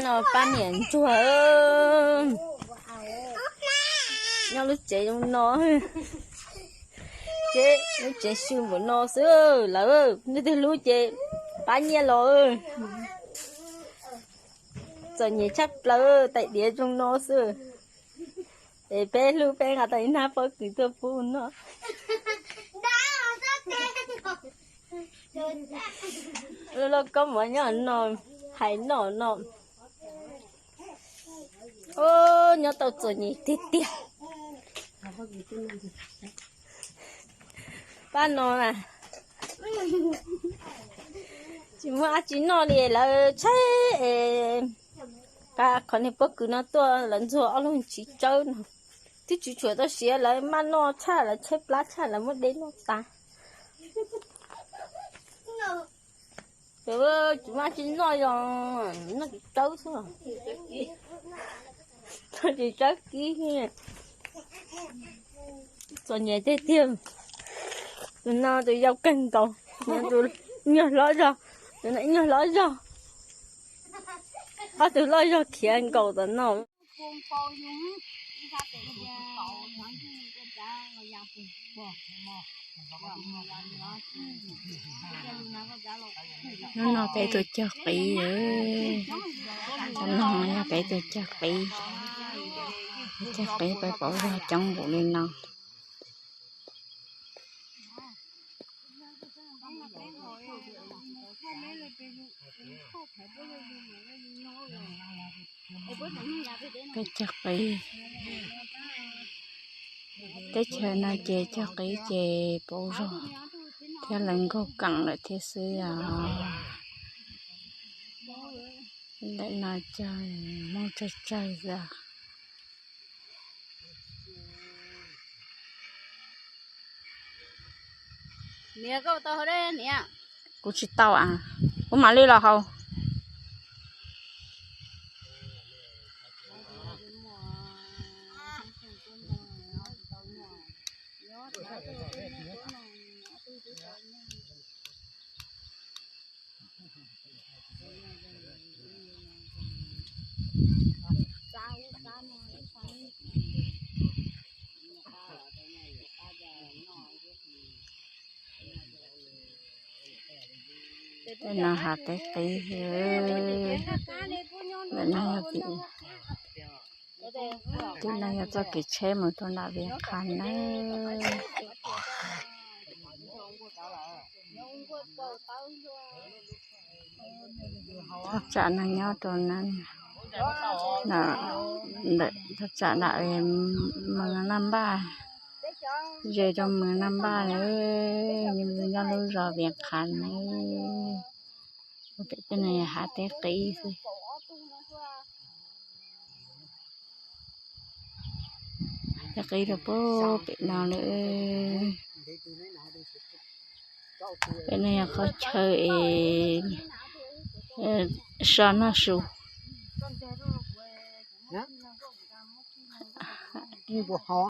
No pab niam ntsuag nyob lub tsev zoo no, ces lub tsev xwb npaum no xwb lawm, nej twg hlub ces pab nyiaj los. Txom nyem tshaj plaws, tais diav zoo no xwb. Es peb hlub peb nqa tau ib hnab pob kws tuaj pub no. Lub lauj kaub mov nyob no, hais noj no. Nyob tau txom nyem tiag tiag. Pab no na, tsis muaj dab tsi noj li lawv tshaib es, qhov niag pob kws no tuaj lawv ntxuag ob lub txiv tsawb no, twb tsis tshua tau siav lawv maj noj tshaj, lawv tshaib plab tshaj lawv muab de noj tas. Tsis muaj dab tsi noj, yog noj txiv tsawb xwb, noj txiv tsawb kib. Txom nyem tiag tiag. Tus no tus yau kawg nkaus, tus nyuag hlob zog, tus no ib nyuag hlob zog, ob tug loj zog khiav nkaus tom no. Hnub no peb tuaj cog qiv, hnub no yog peb tuaj cog qiv, cog qiv peb pauv zog coob npaum li no. Peb cog qiv, teb chaws no ces cog qiv ces pauv zog thiab lawv nkaug keem lawm thiab xwb os. Ntawm no cog Hmoob tsawg tsawg xwb. Kuv tsis tau a, kuv mam li los haus. Tej no hav teb qiv, ntawm no yog, tej no yog txoj kev tsheb mus rau nram Vias Qha nawb. Thaj tsam no nyob rau na, ntawm thaj tsam nram Mws Naj Npaj, ze rau Mws Naj Npaj na, nyob lub zos Vias Qha na. Pem tej no yog hav teb qiv xwb. Teb qiv rau pem no lawm. Pem no yog qhov chaw es so noj su.